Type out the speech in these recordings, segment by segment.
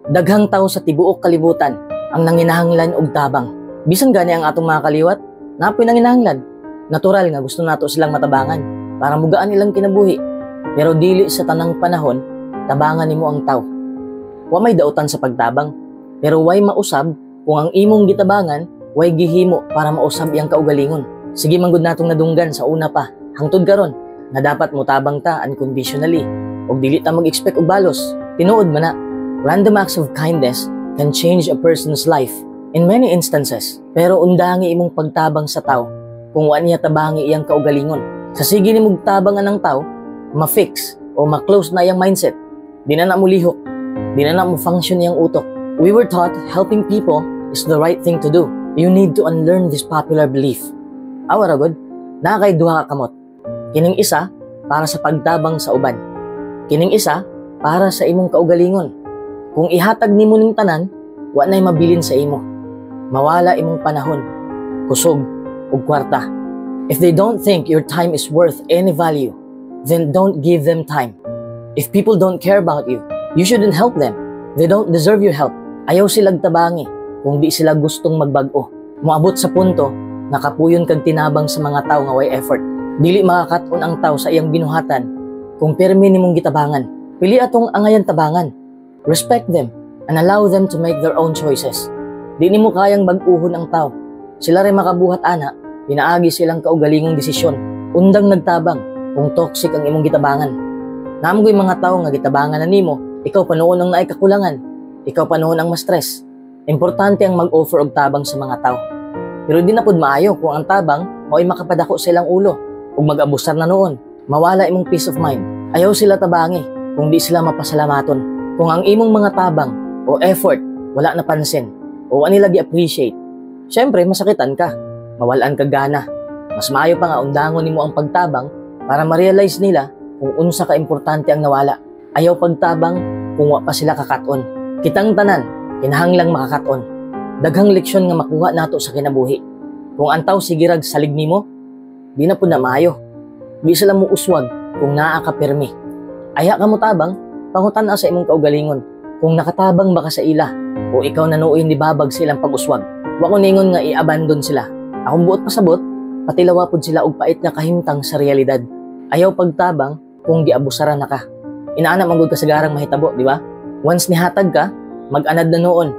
Daghang tao sa tibuok kalibutan ang nanginahanglan og tabang. Bisan gani ang atong mga kaliwat, naa poy nanginahanglan. Natural nga gusto nato silang matabangan para mugaan ilang kinabuhi. Pero dili sa tanang panahon, tabangan nimo ang tao. Wa may dautan sa pagtabang, pero way mausab kung ang imong gitabangan way gihimo para mausab iyang kaugalingon. Sige man gud natong nadunggan sa una pa, hangtod karon nga dapat motabang ta unconditionally ug dili ta mag-expect og balos. Tinuod man na, random acts of kindness can change a person's life in many instances. Pero undangi imong pagtabang sa tao kung wa niya tabangi iyang kaugalingon. Sa sige nimong tabang anang tao, ma-fix o ma-close na iyang mindset. Di na na mo lihok. Di na na mo function iyang utok. We were taught helping people is the right thing to do. You need to unlearn this popular belief. Awa ra gud, naa kay duha ka kamot. Kining isa para sa pagtabang sa uban. Kining isa para sa imong kaugalingon. Kung ihatag nimo ning tanan, wa nay mabilin sa imo. Mawala imong panahon, kusog ug kwarta. If they don't think your time is worth any value, then don't give them time. If people don't care about you, you shouldn't help them. They don't deserve your help. Ayaw silag tabangi kung di sila gustong magbag-o. Moabot sa punto nga kapuyon kag tinabang sa mga tao nga way effort. Dili makakat-on ang tao sa iyang binuhatan kung pirmi nimong gitabangan. Pili atong angayan tabangan. Respect them and allow them to make their own choices. Di nimo kayang bag-uhon ang tao. Sila rin makabuhat ana, pinaagi silang kaugalingong desisyon. Undang nagtabang kung toxic ang imong gitabangan. Naa man goy mga tao nga gitabangan na nimo, ikaw pa nuon ang naay kakulangan. Ikaw pa nuon ang ma-stress. Importante ang mag-offer og tabang sa mga tao. Pero di na pud maayo kung ang tabang mao'y makapadako sa ilang ulo ug mag-abusar na nuon. Mawala imong peace of mind. Ayaw sila tabangi kung di sila mapasalamaton. Kung ang imong mga tabang o effort wala napansin o wa nila gi-appreciate, syempre masakitan ka, mawalan ka gana. Mas maayo pa nga undangon nimo ang pagtabang para ma-realize nila kung unsa ka importante ang nawala. Ayaw pagtabang kung wa pa sila kakaton. Kitang tanan, kinahanglang makakaton. Daghang leksyon nga makuha nato sa kinabuhi. Kung ang tao sige rag salig nimo, di na pud na maayo. Di sila mo uswag kung naa ka pirmi. Ayha ka mo tabang, pangutan-a sa imong kaugalingon kung nakatabang ba ka sa ila o ikaw na nuoy nibabag sa ilang pag-uswag. Wa ko ningon nga i-abandon sila. Akong buot pasabot, patilawa pud sila og pait nga kahimtang sa realidad. Ayaw pagtabang kung giabusaran na ka. Inaana man gud kasagarang mahitabo, di ba? Once nihatag ka, mag-anad na nuon.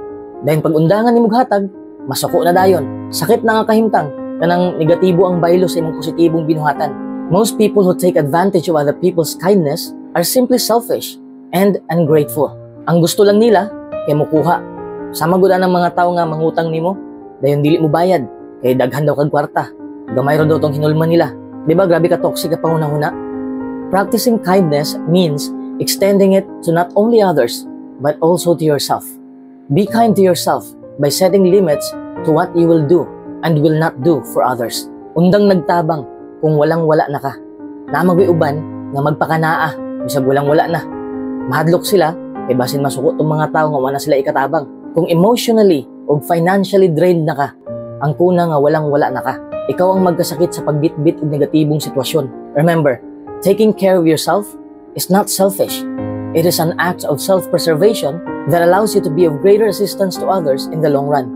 Dayon pag undangan nimo hatag, masuko na dayon. Sakit na nga kahimtang, kanang negatibo ang baylo sa imong positibong binuhatan. Most people who take advantage of other people's kindness are simply selfish and ungrateful. Ang gusto lang nila kay mukuha. Sama gud ang mga tao nga mangutang nimo, dayon dili mo bayad kay daghan daw kag kwarta. Gamay ra daw tong hinulman nila. Di ba grabe ka toxic ka panghunahuna? Practicing kindness means extending it to not only others, but also to yourself. Be kind to yourself by setting limits to what you will do and will not do for others. Undang nagtabang kung walang-wala na ka. Naa man goy uban nga magpakanaa, bisag walang-wala na. Mahadlok sila, kay basin masuko tong mga tao nga wala sila ikatabang. Kung emotionally o financially drained na ka, ang kuna nga walang-wala na ka. Ikaw ang magkasakit sa pagbitbit og negatibong sitwasyon. Remember, taking care of yourself is not selfish. It is an act of self-preservation that allows you to be of greater assistance to others in the long run.